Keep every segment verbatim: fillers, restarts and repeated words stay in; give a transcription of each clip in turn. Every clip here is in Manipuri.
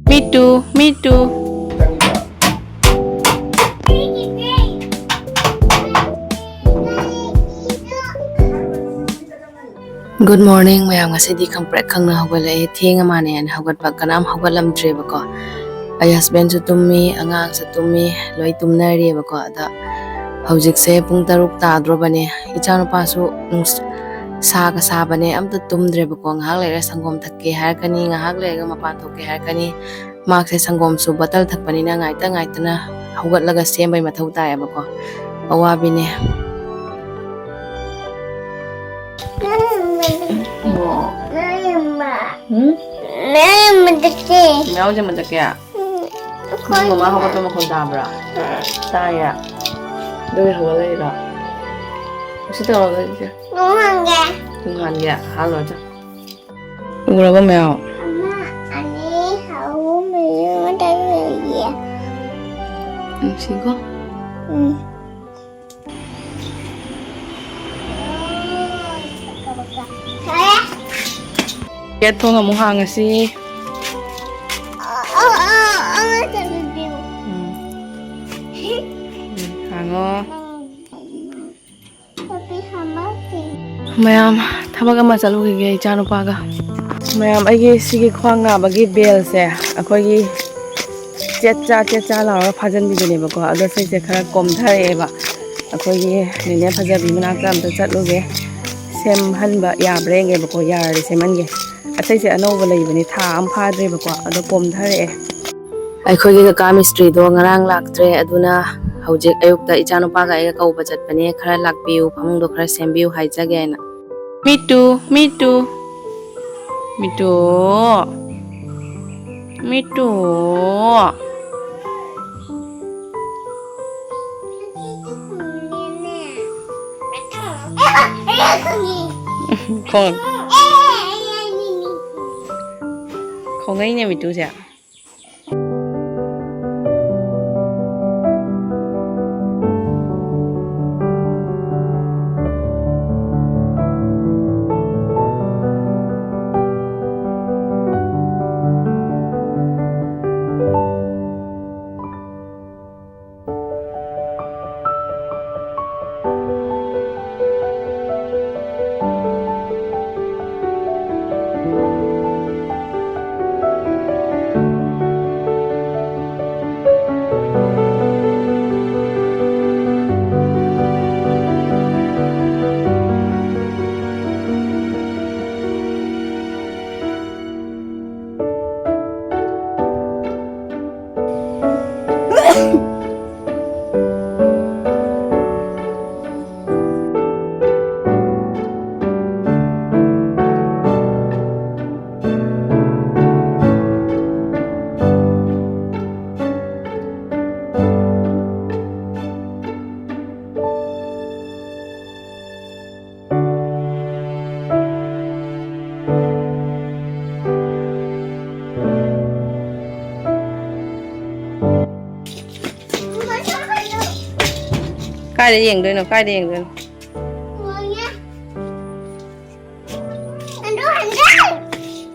Me too, me too. Good morning, ꯃꯌꯥꯝ꯫ ꯉꯁꯤꯗꯤ ꯈꯪꯄ꯭ꯔꯦꯛ ꯈꯪꯅ ꯍꯧꯒꯠꯂꯛꯑꯦ꯫ ꯊꯦꯡꯉ ꯃꯥꯟꯅꯦꯅ ꯍꯧꯒꯠꯄ, ꯀꯅꯥꯝ ꯍꯧꯒꯠꯂꯝꯗ꯭ꯔꯦꯕꯀꯣ꯫ ꯑꯩ husbandꯁꯨ ꯇꯨꯝꯃꯤ, ꯑꯉꯥꯡꯁꯨ ꯇꯨꯝꯃꯤ, ꯂꯣꯏ ꯇꯨꯝꯅꯔꯤꯑꯕꯀꯣ꯫ ꯑꯗ ꯍꯧꯖꯤꯛꯁꯦ ꯄꯨꯡ ꯇꯔꯨꯛ ꯇꯥꯗ꯭ꯔꯣꯕꯅꯦ꯫ ꯏꯆꯥꯅꯨꯄꯥꯁꯨ ꯅꯨꯡꯁ-, ꯁꯥꯒ ꯁꯥꯕꯅꯦ, ꯑꯝꯇ ꯇꯨꯝꯗ꯭ꯔꯦꯕꯀꯣ꯫ ꯉꯥꯏꯍꯥꯛ ꯂꯩꯔꯒ ꯁꯪꯒꯣꯝ ꯊꯛꯀꯦ ꯍꯥꯏꯔꯛꯀꯅꯤ, ꯉꯥꯏꯍꯥꯛ ꯂꯩꯔꯒ ꯃꯄꯥꯟ ꯊꯣꯛꯀꯦ ꯍꯥꯏꯔꯛꯀꯅꯤ꯫ ꯃꯥꯁꯦ ꯁꯪꯒꯣꯝꯁꯨ ꯕꯣꯇꯜ ꯊꯛꯄꯅꯤꯅ ꯉꯥꯏꯇ ꯉꯥꯏꯇꯅ ꯍꯧꯒꯠꯂꯒ ꯁꯦꯝꯕꯩ ꯃꯊꯧ ꯇꯥꯏꯌꯦꯕꯀꯣ꯫ ꯑꯋꯥꯕꯤꯅꯦ꯫ ꯎꯝ? ꯃꯌꯥꯝꯁꯦ ꯃꯊꯛꯀꯤ? ꯎꯝ, ꯅꯪ ꯃꯃꯥ ꯍꯧꯒꯠꯄ ꯃꯈꯣꯟ ꯇꯥꯕ꯭ꯔꯥ? ꯎꯝ꯫ ꯇꯥꯏꯌꯦ꯫ ꯑꯗꯨꯒꯤ ꯍꯧꯒꯠꯂꯛꯏꯔꯣ? ꯁꯤ ꯇꯧꯔꯒ ꯏꯆꯦ꯫ ꯅꯣꯡꯍꯥꯟꯒꯦ꯫ ꯅꯣꯡꯍꯥꯟꯒꯦ? ꯍꯥꯜꯂꯣ ꯏꯆꯦ꯫ ꯎꯔꯕ ꯃꯌꯥꯝ? ꯑꯃ, ꯑꯅꯤ, ꯑꯍꯨꯝ, ꯃꯔꯤ, ꯃꯉꯥ, ꯇꯔꯨꯛ ꯂꯩꯌꯦ꯫ ꯅꯨꯡꯁꯤꯀꯣ? ꯎꯝ꯫ ꯒꯦꯠ ꯊꯣꯡ ꯑꯃꯨꯛ ꯍꯥꯡꯉꯁꯤ꯫ ꯎꯝ꯫ ꯎꯝ, ꯍꯥꯡꯉꯣ꯫ ꯃꯌꯥꯝ, ꯊꯕꯛ ꯑꯃ ꯆꯠꯂꯨꯈꯤꯒꯦ ꯏꯆꯥꯅꯨꯄꯥꯒ꯫ ꯃꯌꯥꯝ, ꯑꯩꯒꯤ ꯁꯤꯒꯤ ꯈ꯭ꯋꯥꯡ ꯅꯥꯕꯒꯤ ꯕꯦꯜꯁꯦ ꯑꯩꯈꯣꯏꯒꯤ ꯆꯦꯠ ꯆꯥ ꯆꯦꯠ ꯆꯥ ꯂꯥꯎꯔꯒ ꯐꯥꯖꯤꯟꯕꯤꯗꯨꯅꯦꯕꯀꯣ꯫ ꯑꯗꯣ ꯁꯤꯁꯦ ꯈꯔ ꯀꯣꯝꯊꯔꯛꯑꯦꯕ꯫ ꯑꯩꯈꯣꯏꯒꯤ ꯅꯦꯅꯦ ꯐꯖꯕꯤ ꯃꯅꯥꯛꯇ ꯑꯝꯇ ꯆꯠꯂꯨꯒꯦ꯫ ꯁꯦꯝꯍꯟꯕ ꯌꯥꯕ꯭ꯔꯥ ꯌꯦꯡꯒꯦꯕꯀꯣ꯫ ꯌꯥꯔꯗꯤ ꯁꯦꯝꯍꯟꯒꯦ꯫ ꯑꯇꯩꯁꯦ ꯑꯅꯧꯕ ꯂꯩꯕꯅꯤ, ꯊꯥ ꯑꯃ ꯐꯥꯗ꯭ꯔꯦꯕꯀꯣ꯫ ꯑꯗꯣ ꯀꯣꯝꯊꯔꯛꯑꯦ꯫ ꯑꯩꯈꯣꯏꯒꯤ ꯀꯀꯥ ꯃꯤꯁꯇ꯭ꯔꯤꯗꯣ ꯉꯔꯥꯡ ꯂꯥꯛꯇ꯭ꯔꯦ, ꯑꯗꯨꯅ ꯍꯧꯖꯤꯛ ꯑꯌꯨꯛꯇ ꯏꯆꯥꯅꯨꯄꯥꯒ ꯑꯩꯒ ꯀꯧꯕ ꯆꯠꯄꯅꯦ, ꯈꯔ ꯂꯥꯛꯄꯤꯌꯨ, ꯐꯃꯨꯡꯗꯣ ꯈꯔ ꯁꯦꯝꯕꯤꯌꯨ ꯍꯥꯏꯖꯒꯦꯅ꯫ ꯃꯤꯇꯨ, ꯃꯤꯇꯨ, ꯃꯤꯇꯨ, ꯃꯤꯇꯨ꯫ ꯈꯣꯡ-, ꯈꯣꯡꯉꯩꯅꯦ ꯃꯤꯇꯨꯁꯦ꯫ ꯀꯥꯏꯗ ꯌꯦꯡꯗꯣꯏꯅꯣ? ꯀꯥꯏꯗ ꯌꯦꯡꯗꯣꯏꯅꯣ? ꯍꯟꯗꯣꯛ, ꯍꯟꯗꯣꯛ!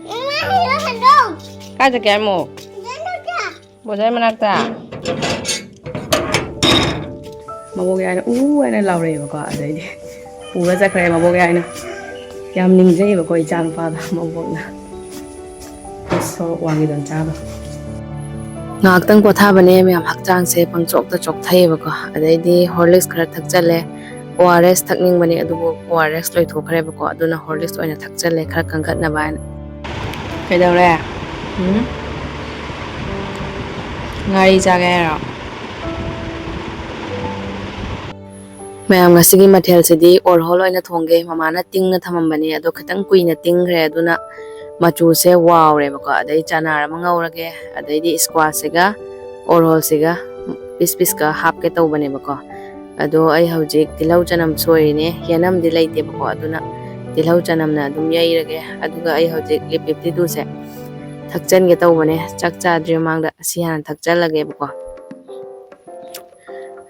ꯏꯃꯥ, ꯍꯟꯗꯣꯛ, ꯍꯟꯗꯣꯛ! ꯀꯥꯏ ꯆꯠꯀꯦ ꯍꯥꯏꯃꯣ? ꯍꯟꯗꯣꯛ, ꯍꯟꯗꯣꯛ! ꯕꯣꯖꯥꯏ ꯃꯅꯥꯛꯇ꯫ ꯃꯕꯣꯛ ꯌꯥꯏꯅ ꯎ ꯍꯥꯏꯅ ꯂꯥꯎꯔꯛꯑꯦꯕꯀꯣ, ꯑꯗꯩꯗꯤ ꯄꯨꯔ ꯆꯠꯈ꯭ꯔꯦ ꯃꯕꯣꯛ ꯌꯥꯏꯅ꯫ ꯌꯥꯝ ꯅꯤꯡꯖꯩꯌꯦꯕꯀꯣ ꯏꯆꯥ ꯅꯨꯄꯥꯗꯣ ꯃꯕꯣꯛꯅ꯫ ꯁꯣꯔꯣꯛ ꯋꯥꯡꯒꯤꯗꯣ ꯆꯥꯕ꯫ ꯉꯥꯏꯍꯥꯛꯇꯪ ꯄꯣꯊꯥꯕꯅꯦ ꯃꯌꯥꯝ, ꯍꯛꯆꯥꯡꯁꯦ ꯄꯪꯆꯣꯛꯇ ꯆꯣꯛꯊꯩꯌꯦꯕꯀꯣ꯫ ꯑꯗꯩꯗꯤ ꯍꯣꯔꯂꯤꯛꯁ ꯈꯔ ꯊꯛꯆꯜꯂꯦ꯫ ꯑꯣ ꯑꯥꯔ ꯑꯦꯁ ꯊꯛꯅꯤꯡꯕꯅꯦ, ꯑꯗꯨꯕꯨ ꯑꯣ ꯑꯥꯔ ꯑꯦꯁ ꯂꯣꯏꯊꯣꯛꯈ꯭ꯔꯦꯕꯀꯣ, ꯑꯗꯨꯅ ꯍꯣꯔꯂꯤꯛꯁ ꯑꯣꯏꯅ ꯊꯛꯆꯜꯂꯦ ꯈꯔ ꯀꯟꯈꯠꯅꯕ ꯍꯥꯏꯅ꯫ ꯀꯩꯗꯧꯔꯦ? ꯎꯝ? ꯉꯥꯔꯤ ꯆꯥꯒꯦ ꯍꯥꯏꯔꯣ? ꯃꯌꯥꯝ, ꯉꯁꯤꯒꯤ ꯃꯊꯦꯜꯁꯤꯗꯤ ꯑꯣꯔꯍꯣꯜ ꯑꯣꯏꯅ ꯊꯣꯡꯒꯦ꯫ ꯃꯃꯥꯅ ꯇꯤꯡꯅ ꯊꯝꯃꯝꯕꯅꯦ, ꯑꯗꯣ ꯈꯤꯇꯪ ꯀꯨꯏꯅ ꯇꯤꯡꯈ꯭ꯔꯦ, ꯑꯗꯨꯅ ꯃꯆꯨꯁꯦ ꯋꯥꯎꯔꯦꯕꯀꯣ꯫ ꯑꯗꯩ ꯆꯅꯥꯔ ꯑꯃ ꯉꯧꯔꯒꯦ, ꯑꯗꯩꯗꯤ ꯁ꯭ꯀ꯭ꯋꯥꯁꯁꯤꯒ ꯑꯣꯔꯍꯣꯜꯁꯤꯒ ꯄꯤꯁ ꯄꯤꯁꯀ ꯍꯥꯞꯀꯦ ꯇꯧꯕꯅꯦꯕꯀꯣ꯫ ꯑꯗꯣ ꯑꯩ ꯍꯧꯖꯤꯛ ꯇꯤꯜꯍꯧ ꯆꯅꯝ ꯁꯣꯏꯔꯤꯅꯦ꯫ ꯌꯦꯅꯝꯗꯤ ꯂꯩꯇꯦꯕꯀꯣ, ꯑꯗꯨꯅ ꯇꯤꯜꯍꯧ ꯆꯅꯝꯅ ꯑꯗꯨꯝ ꯌꯩꯔꯒꯦ꯫ ꯑꯗꯨꯒ ꯑꯩ ꯍꯧꯖꯤꯛ ꯂꯤꯞ ꯐꯤꯐꯇꯤ ꯇꯨꯁꯦ ꯊꯛꯆꯟꯒꯦ ꯇꯧꯕꯅꯦ, ꯆꯥꯛ ꯆꯥꯗ꯭ꯔꯤ ꯃꯃꯥꯡꯗ ꯑꯁꯤ ꯍꯥꯟꯅ ꯊꯛꯆꯜꯂꯒꯦꯕꯀꯣ꯫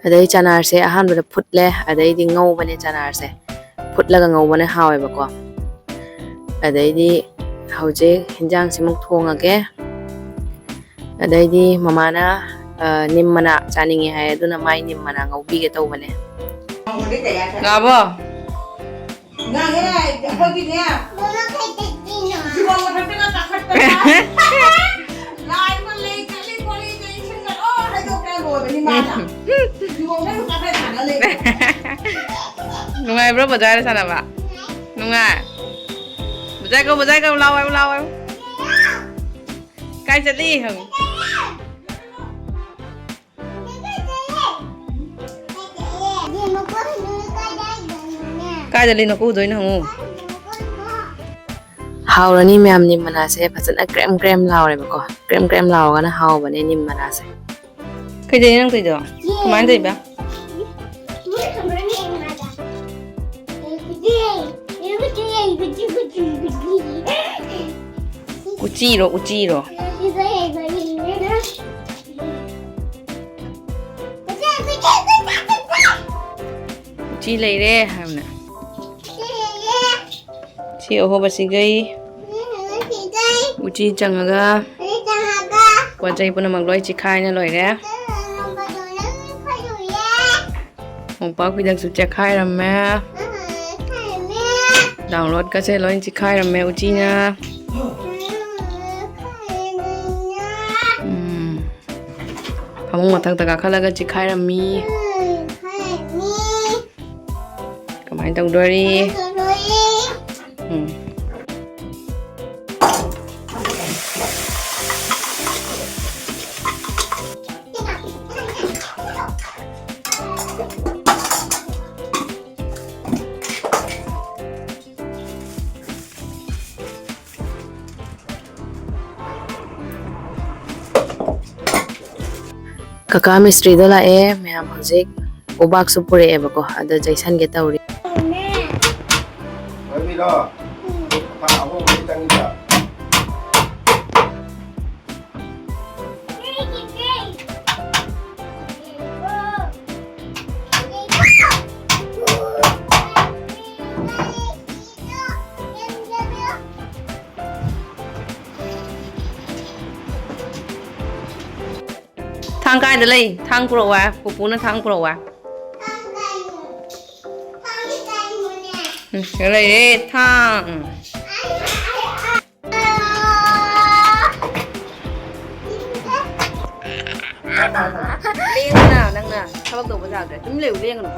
ꯑꯗꯩ ꯆꯅꯥꯔꯁꯦ ꯑꯍꯥꯟꯕꯗ ꯐꯨꯠꯂꯦ, ꯑꯗꯩꯗꯤ ꯉꯧꯕꯅꯦ ꯆꯅꯥꯔꯁꯦ꯫ ꯐꯨꯠꯂꯒ ꯉꯧꯕꯅ ꯍꯥꯎꯋꯦꯕꯀꯣ꯫ ꯑꯗꯩꯗꯤ ꯍꯧꯖꯤꯛ ꯍꯤꯟꯖꯥꯡꯁꯤꯃꯨꯛ ꯊꯣꯡꯉꯒꯦ꯫ ꯑꯗꯩꯗꯤ ꯃꯃꯥꯅ, ꯑ, ꯅꯤꯝ ꯃꯅꯥ ꯆꯥꯅꯤꯡꯉꯦ ꯍꯥꯏ, ꯑꯗꯨꯅ ꯃꯥꯏ ꯅꯤꯝ ꯃꯅꯥ ꯉꯧꯕꯤꯒꯦ ꯇꯧꯕꯅꯦ꯫ ꯂꯥꯛꯑꯕꯣ? ꯉꯥꯡꯉꯦ, ꯑꯩꯈꯣꯏꯒꯤꯅꯦ꯫ ꯃꯃꯥ ꯀꯩ ꯇꯧꯗꯣꯏꯅꯣ? ꯖꯤꯕꯣꯟ ꯃꯊꯛꯇꯒ ꯀꯥꯈꯠꯇꯅ꯫ ꯂꯥꯏ ꯑꯃ ꯂꯩ, ꯆꯠꯂꯤ ꯈꯣꯠꯂꯤ, ꯆꯠꯂꯤ, ꯏꯁꯤꯡꯒ ꯂꯣꯏ ꯍꯩꯗꯣꯛꯇꯅ ꯂꯣꯏꯕꯅꯤ ꯃꯥꯅ꯫ ꯖꯤꯕꯣꯟ ꯃꯊꯛꯇ ꯀꯥꯈꯠ ꯁꯥꯟꯅ ꯂꯩ꯫ ꯅꯨꯡꯉꯥꯏꯕ꯭ꯔꯣ ꯕꯖꯥꯔꯗ ꯁꯥꯟꯅꯕ? ꯅꯨꯡꯉꯥꯏ? ꯕꯖꯥꯔ ꯀꯧ, ꯕꯖꯥꯔ ꯀꯧ, ꯂꯥꯎ ꯍꯥꯏꯌꯨ, ꯂꯥꯎ ꯍꯥꯏꯌꯨ꯫ ꯀꯥꯏ ꯆꯠꯂꯤ ꯍꯪꯉꯨ꯫ ꯀꯥꯏꯗ ꯂꯩꯅꯣ ꯀꯧꯗꯣꯏꯅꯣ ꯍꯪꯉꯨ꯫ ꯍꯥꯎꯔꯅꯤ ꯃꯌꯥꯝ, ꯅꯤꯝ ꯃꯅꯥꯁꯦ ꯐꯖꯅ ꯀ꯭ꯔꯦꯝ ꯀ꯭ꯔꯦꯝ ꯂꯥꯎꯔꯦꯕꯀꯣ꯫ ꯀ꯭ꯔꯦꯝ ꯀ꯭ꯔꯦꯝ ꯂꯥꯎꯔꯒꯅ ꯍꯥꯎꯕꯅꯦ ꯅꯤꯝ ꯃꯅꯥꯁꯦ꯫ ꯀꯩꯗꯩꯅꯣ ꯅꯪ ꯇꯧꯔꯤꯗꯣ? ꯀꯃꯥꯏꯅ ꯇꯧꯔꯤꯕ? ꯎꯆꯤꯔꯣ, ꯎꯆꯤꯔꯣ? ꯁꯤ ꯂꯩꯔꯦ ꯍꯥꯏꯕꯅꯦ꯫ ꯁꯤ ꯂꯩꯔꯦ꯫ ꯁꯤ ꯑꯍꯣꯕꯁꯤꯒꯩ꯫ ꯁꯤ ꯑꯍꯣꯕꯁꯤꯒꯩ꯫ ꯎꯆꯤ ꯆꯪꯉꯒ꯫ ꯎꯆꯤ ꯆꯪꯉꯒ꯫ ꯄꯣꯠ ꯆꯩ ꯄꯨꯝꯅꯃꯛ ꯂꯣꯏ ꯆꯤꯈꯥꯏꯅ ꯂꯣꯏꯔꯦ꯫ ꯄꯣꯠ ꯆꯩ ꯄꯨꯝꯅꯃꯛ ꯂꯣꯏ ꯆꯤꯈꯥꯏꯔꯝꯃꯦ꯫ ꯃꯣꯝꯄꯥꯛ ꯐꯤꯗꯛꯁꯨ ꯆꯦꯛꯈꯥꯏꯔꯝꯃꯦ꯫ ꯗꯥꯎꯟꯂꯣꯗꯀꯁꯦ ꯂꯣꯏ ꯆꯤꯈꯥꯏꯔꯝꯃꯦ ꯎꯆꯤꯅ꯫ ꯎꯝ꯫ ꯐꯃꯨꯡ ꯃꯊꯛꯇ ꯀꯥꯈꯠꯂꯒ ꯆꯤꯈꯥꯏꯔꯝꯃꯤ꯫ ꯀꯃꯥꯏꯅ ꯇꯧꯗꯣꯔꯤ? ꯎꯝ꯫ ꯀꯀꯥ ꯃꯤꯁꯇ꯭ꯔꯤꯗꯣ ꯂꯥꯛꯑꯦ꯫ ꯃꯌꯥꯝ ꯍꯧꯖꯤꯛ ꯎꯕꯥꯛꯁꯨ ꯄꯨꯔꯛꯑꯦꯕꯀꯣ, ꯑꯗ ꯌꯩꯁꯟꯒꯦ ꯇꯧꯔꯤ꯫ ꯑꯣꯏꯕꯤꯔꯣ? ꯊꯥ ꯑꯍꯨꯝ ꯃꯔꯤ ꯆꯪꯉꯤꯗ꯫ ꯊꯥꯡ ꯀꯥꯏꯗ ꯂꯩ? ꯊꯥꯡ ꯄꯨꯔꯛꯑꯣ ꯍꯥꯏ꯫ ꯄꯨꯄꯨꯅ ꯊꯥꯡ ꯄꯨꯔꯛꯑꯣ ꯍꯥꯏ꯫ ꯎꯝ, ꯁꯤꯗ ꯂꯩꯔꯦ ꯊꯥꯡ꯫ ꯂꯦꯡꯒꯅꯨ ꯅꯪꯅ꯫ ꯊꯕꯛ ꯇꯧꯕ ꯌꯥꯗ꯭ꯔꯦ꯫ ꯇꯨꯃꯤꯟ ꯂꯩꯌꯨ, ꯂꯦꯡꯒꯅꯨ꯫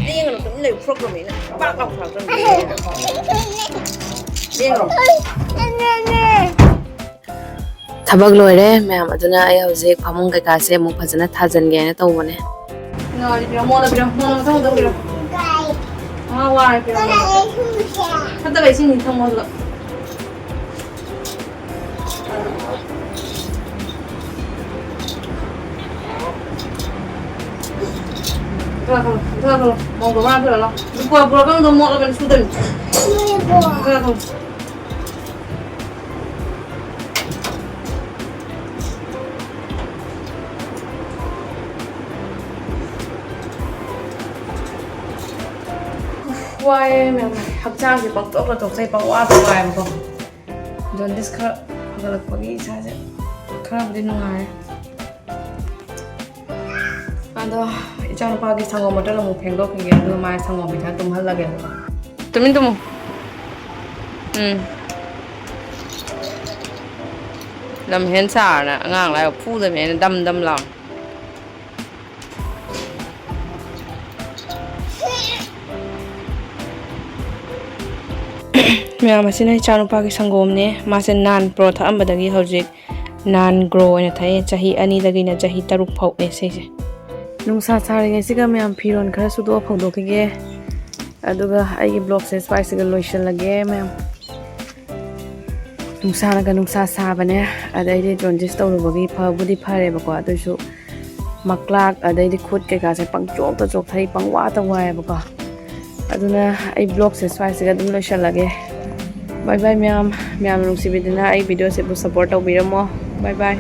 ꯂꯦꯡꯒꯅꯨ, ꯇꯨꯃꯤꯟ ꯂꯩꯌꯨ꯫ ꯐꯨꯔꯛꯇꯧꯅꯤ ꯑꯩꯅ꯫ ꯄꯥꯛ ꯂꯥꯎ ꯐꯨꯔꯛꯇꯧꯅꯤ꯫ ꯂꯦꯡꯒꯅꯨ꯫ ꯊꯕꯛ ꯂꯣꯏꯔꯦ ꯃꯌꯥꯝ, ꯑꯗꯨꯅ ꯑꯩ ꯍꯧꯖꯤꯛ ꯐꯃꯨꯡ ꯀꯩꯀꯥꯁꯦ ꯑꯃꯨꯛ ꯐꯖꯅ ꯊꯥꯖꯤꯟꯒꯦ ꯍꯥꯏꯅ ꯇꯧꯕꯅꯦ꯫ ꯉꯥꯔꯤ ꯄꯤꯔꯣ, ꯃꯣꯟꯗ ꯄꯤꯔꯣ, ꯃꯣꯟꯗ ꯃꯊꯪ ꯃꯊꯪ ꯄꯤꯔꯣ꯫ ꯉꯥ ꯋꯥꯔ ꯄꯤꯔꯣ, ꯃꯣꯟꯗ꯫ ꯐꯠꯇꯕ ꯏꯁꯤꯡꯗꯤ ꯊꯝꯃꯣ ꯑꯗꯨꯒ꯫ ꯃꯊꯛ ꯊꯝꯃꯣ, ꯃꯊꯛ ꯊꯝꯃꯣ꯫ ꯃꯣꯟꯗꯣ ꯃꯥ ꯄꯤꯔꯣ ꯂꯥꯎ꯫ ꯂꯨꯄꯥ ꯄꯨꯔꯛꯀꯅꯨꯗꯣ, ꯃꯣꯠꯂꯕꯅꯤ ꯁꯨꯗꯕꯅꯤ꯫ ꯃꯊꯛ ꯊꯝꯃꯣ꯫ ꯋꯥꯏꯌꯦ ꯃꯌꯥꯝ, ꯍꯛꯆꯥꯡꯁꯦ ꯄꯪꯇꯣꯛꯇ ꯇꯣꯛꯆꯩ, ꯄꯪꯋꯥꯗ ꯋꯥꯏꯌꯦꯕꯀꯣ꯫ ꯖꯣꯟꯗꯤꯁ ꯈꯔ ꯐꯒꯠꯂꯛꯄꯒꯤ ꯏꯁꯥꯁꯦ ꯈꯔꯕꯨꯗꯤ ꯅꯨꯡꯉꯥꯏꯔꯦ꯫ ꯑꯗꯣ ꯏꯆꯥꯅꯨꯄꯥꯒꯤ ꯁꯪꯒꯣꯝ ꯕꯣꯇꯜ ꯑꯃꯨꯛ ꯐꯦꯡꯗꯣꯛꯈꯤꯒꯦ, ꯑꯗꯨꯒ ꯃꯥꯒꯤ ꯁꯪꯒꯣꯝ ꯄꯤꯊꯛꯑ ꯇꯨꯝꯍꯜꯂꯒꯦꯕꯀꯣ꯫ ꯇꯨꯃꯤꯟ ꯇꯨꯝꯃꯨ꯫ ꯎꯝ꯫ ꯂꯝ ꯍꯦꯟ ꯁꯥꯔꯅ ꯑꯉꯥꯡ ꯂꯥꯏ ꯐꯨꯗꯕꯅꯦ ꯑꯩꯅ ꯗꯝ ꯗꯝ ꯂꯥꯎ꯫ ꯃꯌꯥꯝ, ꯑꯁꯤꯅ ꯏꯆꯥꯅꯨꯄꯥꯒꯤ ꯁꯪꯒꯣꯝꯅꯦ꯫ ꯃꯥꯁꯦ ꯅꯥꯟ ꯄ꯭ꯔꯣ ꯊꯛꯑꯝꯕꯗꯒꯤ ꯍꯧꯖꯤꯛ ꯅꯥꯟ ꯒ꯭ꯔꯣ ꯑꯣꯏꯅ ꯊꯛꯑꯦ꯫ ꯆꯍꯤ ꯑꯅꯤꯗꯒꯤꯅ ꯆꯍꯤ ꯇꯔꯨꯛ ꯐꯥꯎꯅꯦ ꯁꯤꯁꯦ꯫ ꯅꯨꯡꯁꯥ ꯁꯥꯔꯤꯉꯩꯁꯤꯒ ꯃꯌꯥꯝ ꯐꯤꯔꯣꯜ ꯈꯔ ꯁꯨꯗꯣꯛꯑ ꯐꯧꯗꯣꯛꯈꯤꯒꯦ꯫ ꯑꯗꯨꯒ ꯑꯩꯒꯤ ꯕ꯭ꯂꯣꯒꯁꯦ ꯁ꯭ꯋꯥꯏꯁꯤꯒ ꯂꯣꯏꯁꯤꯜꯂꯒꯦ ꯃꯌꯥꯝ꯫ ꯅꯨꯡꯁꯥꯅꯒ ꯅꯨꯡꯁꯥ ꯁꯥꯕꯅꯦ꯫ ꯑꯗꯩꯗꯤ ꯖꯣꯟꯗꯤꯁ ꯇꯧꯔꯨꯕꯒꯤ ꯐꯕꯨꯗꯤ ꯐꯔꯦꯕꯀꯣ, ꯑꯗꯨꯏꯁꯨ ꯃꯀ꯭ꯂꯥꯛ ꯑꯗꯩꯗꯤ ꯈꯨꯠ ꯀꯩꯀꯥꯁꯦ ꯄꯪꯆꯣꯛꯇ ꯆꯣꯛꯊꯩ, ꯄꯪꯋꯥꯇ ꯋꯥꯏꯌꯦꯕꯀꯣ꯫ ꯑꯗꯨꯅ ꯑꯩ ꯕ꯭ꯂꯣꯒꯁꯦ ꯁ꯭ꯋꯥꯏꯁꯤꯒ ꯑꯗꯨꯝ ꯂꯣꯏꯁꯤꯜꯂꯒꯦ꯫ ꯕꯥꯏ ꯕꯥꯏ ꯃꯌꯥꯝ꯫ ꯃꯌꯥꯝꯅ ꯅꯨꯡꯁꯤꯕꯤꯗꯨꯅ ꯑꯩ ꯚꯤꯗꯤꯑꯣꯁꯤꯕꯨ ꯁꯞꯄꯣꯔꯠ ꯇꯧꯕꯤꯔꯝꯃꯣ꯫ ꯕꯥꯏ ꯕꯥꯏ꯫